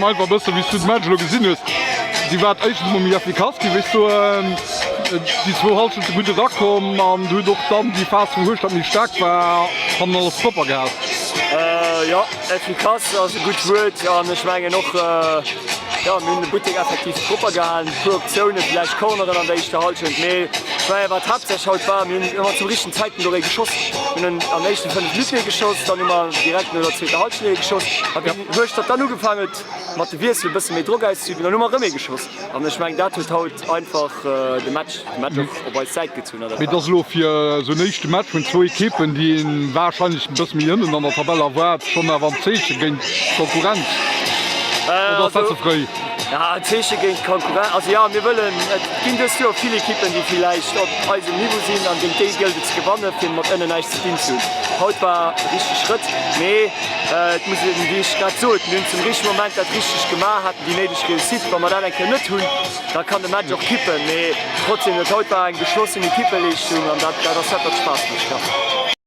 mer einfach e bëssen, wéi s du de Match elo gesinn hues. Dir waart éischtens emol méi effikass, géif ech soen. Déi zwou Hallschente gutt erakomm an hutt och dann déi Phas, wou Hueschtert méi staark war, hannen alles propper gehal. Jo, effikass ass e gutt Wuert an ech mengen och, jo, mir hunn de Buttek effektiv propper gehalen, e puer Optiounen, villäicht Corneren an der éischter Hallschent, mee ech mengen, wat haaptsächlech haut war, mir hunn ëmmer zum richtegen Zäitpunkt och ee geschoss. Mir hunn an den éischte 5 Minutten ee geschoss, dann hu mer direkt no der zweeter Hallschent ee geschoss a wéi Hueschtert dann ugefaangen huet mat de Wiessel e bësse méi Drock auszeüben, dann hu mer erëm ee geschoss an ech mengen, dat huet haut einfach de Match de Match och op eis Säit gezunn. Mee et ass elo fir esou en éischte Match vun zwou Ekippen, déi een warscheinlech e bësse méi ënnen an der Tabell erwaart, schonn awer en Zeeche géint d'Konkurrenz, oder ass dat ze fréi? Ja, en Zeeche géint d'Konkurrenz, also jo, mir wëllen, et ginn dëst Joer vill Ekippen, déi villäicht op eisem Niveau sinn an géint déi gëllt et ze gewannen, fir mat ënnen näischt ze dinn ze hunn. Haut war e richteg Schrëtt, mee et muss een, wéi ech grad sot, mir hunn zum richtege Moment dat Richtegt gemaach, haten déi néideg Réussite. Wa mer dat eng Kéier net hunn, da kann de Match och kippen, mee trotzdem, dat haut war eng geschlossen Ekippeleeschtung an dat, dat ass dat, wat Spaass mécht, jo.